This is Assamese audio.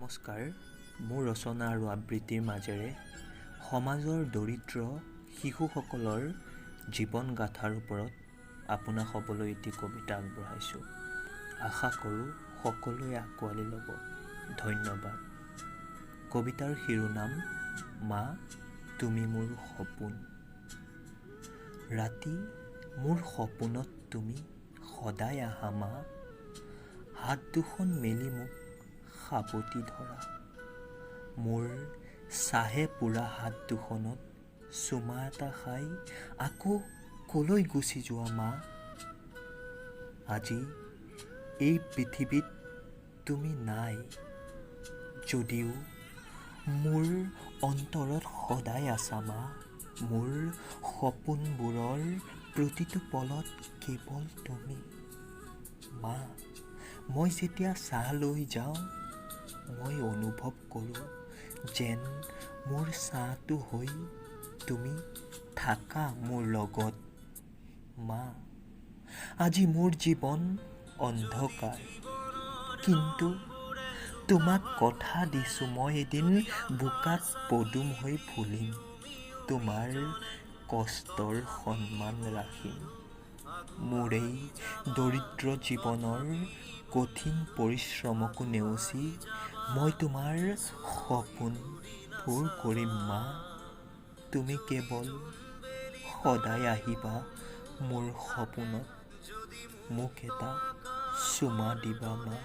নমস্কাৰ। মোৰ ৰচনা আৰু আবৃত্তিৰ মাজেৰে সমাজৰ দৰিদ্ৰ শিশুসকলৰ জীৱন গাথাৰ ওপৰত আপোনাসৱলৈ এটি কবিতা আগবঢ়াইছোঁ। আশা কৰোঁ সকলোৱে আঁকোৱালি ল'ব। ধন্যবাদ। কবিতাৰ শিৰোনাম মা তুমি মোৰ সপোন। ৰাতি মোৰ সপোনত তুমি সদায় আহা মা, হাত দুখন মেলি মোক সাৱটি ধৰা, মোৰ চাহে পোৰা হাত দুখনত চুমা এটা খাই আকৌ কলৈ গুচি যোৱা মা? আজি এই পৃথিৱীত তুমি নাই যদিও মোৰ অন্তৰত সদায় আছা মা। মোৰ সপোনবোৰৰ প্ৰতিটো পলত কেৱল তুমি মা। মই যেতিয়া ছাঁ লৈ যাওঁ, মই অনুভৱ কৰোঁ যেন মোৰ ছাঁটো হৈ তুমি থাকা মোৰ লগত মা। আজি মোৰ জীৱন অন্ধকাৰ, কিন্তু তোমাক কথা দিছোঁ, মই এদিন বোকাত পদুম হৈ ফুলিম, তোমাৰ কষ্টৰ সন্মান ৰাখিম। মোৰ এই দৰিদ্ৰ জীৱনৰ কঠিন পৰিশ্ৰমকো নেওচি মই তোমাৰ সপোন পূৰ কৰিম মা। তুমি কেৱল সদায় আহিবা মোৰ সপোনত, মোক এটা চুমা দিবা মা।